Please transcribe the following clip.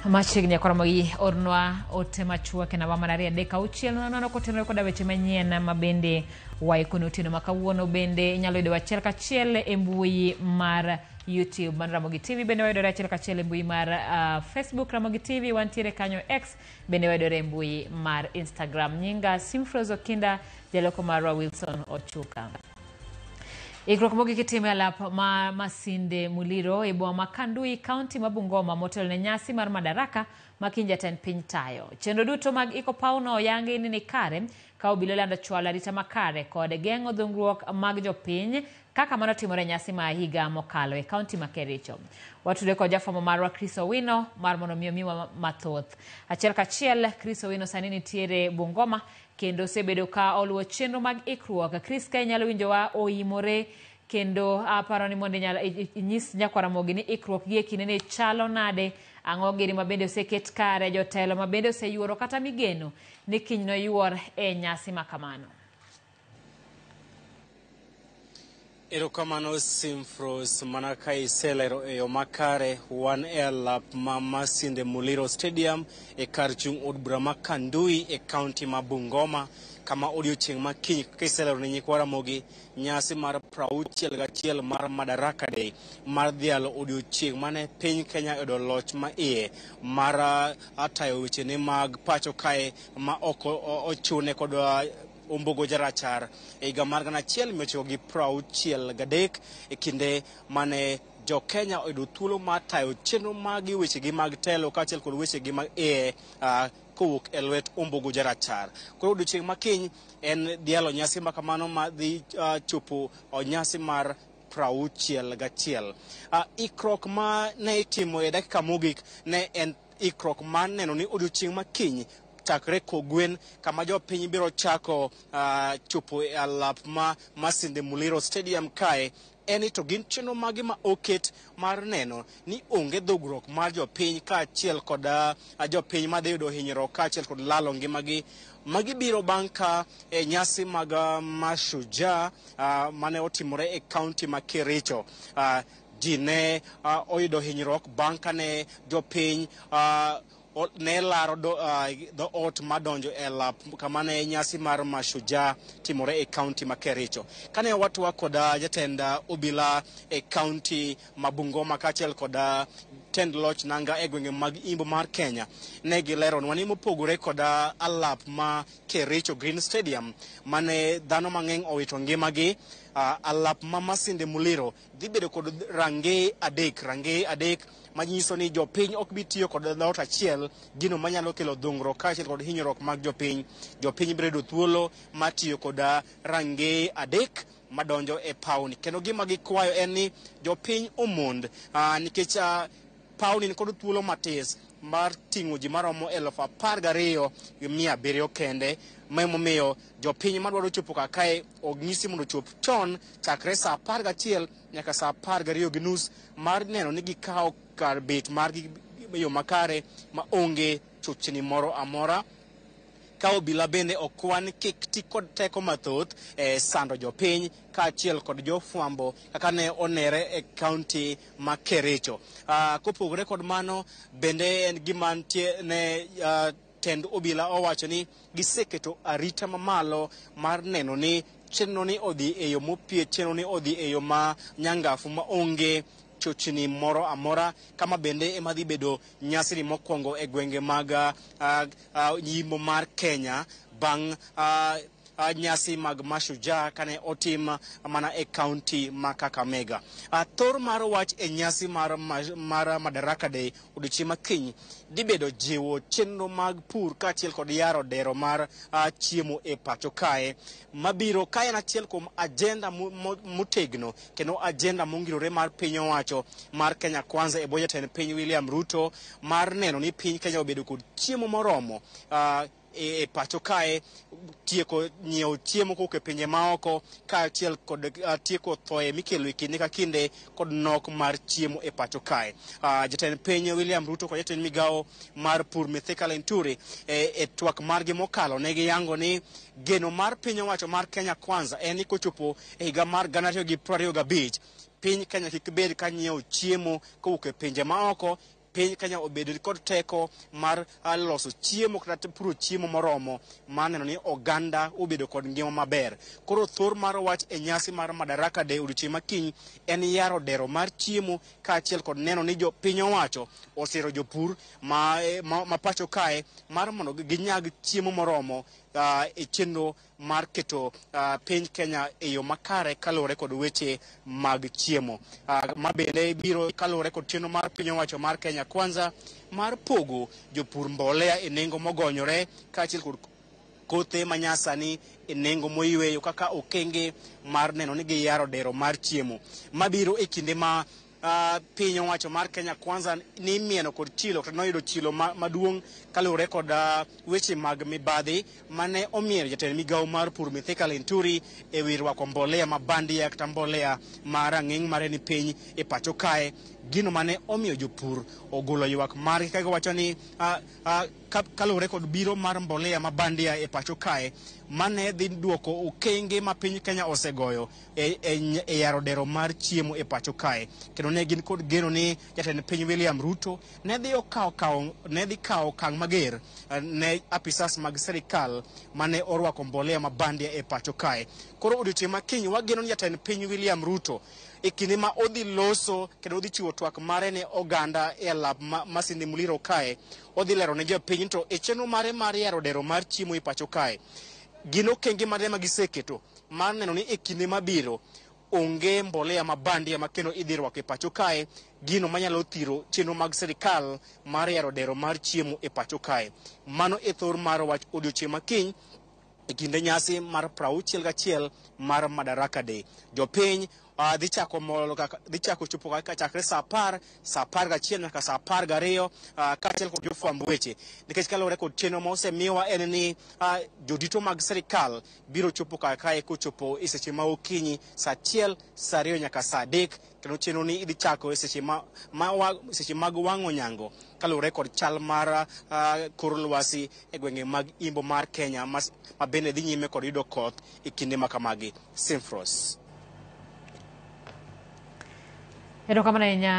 Machiegni Ramogi ornwa ote machuok e namba mar 2 3 6 0 kotenore koda weche manyien ma bende waikono otieno ma kawuono. Bende inyalo yudo achiel kachiel e mbui mar YouTube mar Ramogi TV, bende wayudore achiel kachiel e mbui mar Facebook Ramogi TV, wantiere kanyo X, bende wayudore e mbui mar Instagram. Nyinga Simfros Okinda, jaloko marwa Wilson Ochuka. Ikruok mogik itimo e alap ma Masinde Muliro e boma ma Kandui, kaunti ma Bungoma, motelo ne nyasi mar Madaraka ma kiny jatend piny tayo. Chenro duto mag iko pawno oyangi ni nikare ka obila olando chwalo arita makare kod geng'o dhungruok mag jopiny kaka mano timore e nyasi ma higa mokalo e kaunti ma Kericho. Watudore kod jafwambo marwa Chris Owino mar mondo mi omiwa mathoth. Achiel kachiel, Chris Owino sani nitiere Bungoma kendo osebedo ka oluwo chenro mag ikruok. Chris, ka inyalo winjowa, oimore kendo aparo ni mondo inyis nyakwar Ramogi ni ikruok gi e kinde ni chalo nade, ang'o gini ma bende oseket kare, jotelo ma bende oseyuoro kata migeno ni kiny noyuor e nyasi ma kamano. Erokamano Simfros, mana ka iselero e yo makare, wan e alap ma Masinde Muliro Stadium e kar chung' od bura ma Kandui e kaunti ma Bungoma, kama odiochieng' ma kiny kaka iselero ne nyikwa Ramogi nyasi mar 61 mar Madaraka Day mar dhialo odiochieng' mane piny Kenya oyudo loch ma iye mar tayo wechene mag pacho kae ma ok ochune kod Ombogo Jarachar e higa mar 1963 e kinde mane jo Kenya oyudo thuolo mar tayo chenro mag wechegi mag telo kaachiel kod wechegi mag iye kowuok e lwet Ombogo Jarachar. Koro odiochieng' ma kiny en dhialo nyasi ma kamano ma dhi chopo nyasi mar 61. Ikruok ma ne itimo e dakika mogik ne en ikruok mar neno ni odiochieng' ma kiny chakre kogwen kama jopiny biro chako chopo e alap ma Masinde Muliro Stadium kae, en ni to gin chenro mage ma oket mar neno ni onge dhogruok mar jopiny kaachiel kod jopiny madhi yudo hinyruok kaachiel kod lalo ngimagi. Magi biro bang' ka e nyasi mag Mashujaa mane otimore e kaunti ma Kericho. Ji ne oyudo hinyruok bang' kane jopiny ne laro dho ot madonjo e lap kama ne nyasi mar Mashujaa timore e kaunti ma Kericho. Kane watwa kod jatend obila e kaunti ma Bungoma kaachiel kod tend loch nanga e gwenge mag Imbo mar Kenya, ne gileronwa ni mopogore kod alap ma Kericho Green Stadium mane dhano mang'eny owito ngimagi, alap ma Masinde Muliro dhi bedo kod rangeye adek manyiso ni jopiny ok bi tiyo kod dhoot achiel, gino manyalo kelo dhungruok kaachiel kod hinyruok mag jopiny. Jopiny biro yudo thuolo mar tiyo kod rangeye adek madonjo e pawni. Kendo gima gikwayo en ni jopiny omond nikech pawni ni kod thuolo matis mar ting'o ji maromo 12,700 kende, ma emomiyo jopiny madwaro chopo kar kae onyisi mondo ochop chon chakre saa 11 nyaka saa 12:30 mar neno ni gikawo kar bet margi e yo makare ma onge chochni moro amora. Ka obila bende okwan kik ti kod teko mathoth e sando jopiny kaachiel kod jofwambo kaka ne onere e kaunti ma Kericho. Kopogore kod mano, bende en gima nitie ne tend obila owacho ni giseketo arita mamalo mar neno ni chenro ni odhi e yo mopie, chenro ni odhi e yo ma nyangafu ma onge chochni moro amora, kama bende ema dhi bedo nyasini mokwongo e gwenge mag yimbo mar Kenya bang' nyasi mag Mashujaa kane otim mana e kaunti ma Kakamega. Thor mar wach e nyasi mar Madaraka Day odiochieng' ma kiny dhi bedo jiwo chenro mag pur kaachiel kod yaro dero mar chiemo e pacho kae mabiro ka en achiel kuom agenda motegno kendo agenda mongirore mar piny owacho mar Kenya Kwanza e bwo jatend piny William Ruto mar neno ni piny Kenya obedo kod chiemo moromo e pacho kae, tieko nyiewo chiemo kowuok e pinje maoko kaachiel kod tieko thoye mikelo e kinde ka kinde kod nok mar chiemo e pacho kae. Jatend piny William Ruto kod jatend migawo mar pur Mithika Linturi e twak margi mokalo ne giyango ni geno mar piny owacho mar Kenya Kwanza en ni kochopo e higa mar 2025 piny Kenya kik bed ka nyiewo chiemo kowuok e pinje maoko. piny Kenya obed kod teko mar loso chiemo kata puro chiemo moromo mar neno ni oganda obedo kod ngima maber. Koro thor mar wach e nyasi mar Madaraka Day odiochieng' ma kiny en yaro dero mar chiemo kaachiel kod neno ni jo piny owacho osiro jopur ma pacho kae mar mondo ginyag chiemo moromo e chenro mar keto piny Kenya e yo makare kaluwore kod weche mag chiemo. Ma bende biro kaluwore kod chenro mar piny owacho mar Kenya Kwanza mar pogo jopur mbolea e nengo mogonyore kaachiel kod kothe manyasani e nengo moyweyo kaka okenge mar neno ni giyaro dero mar chiemo. Mabiro e kinde ma piny owacho mar Kenya Kwanza ni mieno kod chilo kata noyudo chilo maduong' kaluwore kod weche mag mibadhi mane omieno jatend migawo mar pur Mithika Linturi e wi rwako mbolea ma bandia kata mbolea ma rang'iny mare ni piny e pacho kae, gino mane omiyo jopur ogolo ywak margi ka giwacho ni kaluwore kod biro mar mbolea ma bandia e pacho kae mane dhi duoko okenge ma piny Kenya osegoyo e yaro dero mar chiemo e pacho kae. Kendo ne gin kod geno ni jatend piny William Ruto ne dhi kawo okang' mager ne apisas mag sirikal mane orwako mbolea ma bandia e pacho kae. Koro odiochieng' ma kiny wageno ni jatend piny William Ruto e kinde ma odhi loso kendo odhi chiwo twak mare ne oganda e alap Masinde Muliro kae, odhi lero ne jopiny to e chenro mare mar yaro dero mar chiemo e pacho kae gin okenge mage ma giseketo mar neno ni e kinde mabiro onge mbolea ma bandia ma kendo idhi rwako e pacho kae, gino manyalo thiro chenro mag sirikal mar yaro dero mar chiemo e pacho kae. Mano e thor mar wach odiochieng' ma kiny e kinde nyasi mar 61 mar Madaraka Day. Jopiny dhi chako chopo kaka chakre saa 10, saa 11 nyaka saa 12 kaachiel kod jofwamb weche, nikech kaluwore kod chenro ma osemiwa en ni jodito mag sirikal biro chopo kar kae kochopo e seche ma okinyi saa 1, saa 2 nyaka saa 3, kendo chenro ni idhi chako e seche seche mag wang'o nyango kaluwore kod chal mar kor lwasi e gwenge mag imbo mar Kenya ma bende dhi nyime kod yudo koth e kinde ma kamagi. Simfros. Erokamano ahinya.